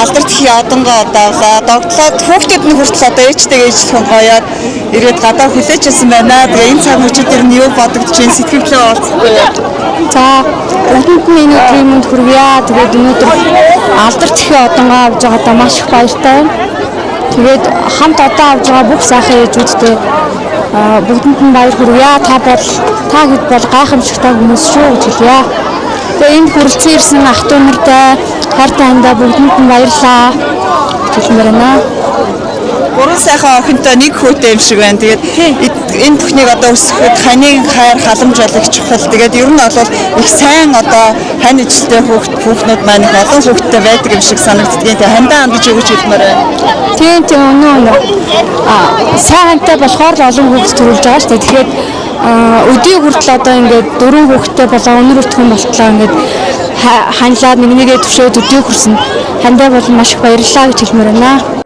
Алдар тхийн одонгоо одоо авлаа. Догтлоод хүүхдүүд нь хүртэл одоо ээжтэйгээ ээжлэхэн гоёод ирээд гадаа хүлээж ирсэн байна. Тэгээ энэ цаг мөчид ер нь юу бодогдож байна, сэтгэлдээ уулзахгүй юу? За, бүгдэнд нь энэ өдрийн мэнд хүргье. Тэгээд өнөөдөр Алдар тхийн одонгоо авч байгаадаа маш их баяртай байна. Тэгээд хамт одоо авч байгаа бүх сайхан ээжүүдтэй бүгдэнд нь баяр хүргье. Та хэд бол гайхамшигтай хүмүүс шүү гэж хэлье. Тэгээд энд хүрэлцэн ирсэн ах дүү нартай, хайртай андаа бүгдэнд нь баярлалаа гэж хэлмээр байна. Гурван сайхан охинтой нэг хүүтэй юм шиг байна. Тэгээд энэ бүхнийг одоо өсгөхөд ханийн хайр халамж бол их чухал. Тэгээд ер нь бол их сайн одоо хань ижилтэй хүүхнүүд маань их олон хүүхэдтэй байдаг юм шиг санагддгийн. Тэгээд хандаа хандаж юу гэж хэлмээр байна? Тийм, үнэн. Сайн хантай болохоор л олон хүүхд төрүүлж байгаа шүү дээ. Тэгэхээр өдий хүртэл одоо ингээд дөрвөн хүүхэдтэй болоо өнөр өтгөн болтлоо ингээд ханилаад нэг нэгээ төвшөөд өдий хүрсэн. Хандаа бол маш их баярлалаа гэж хэлмээр байна.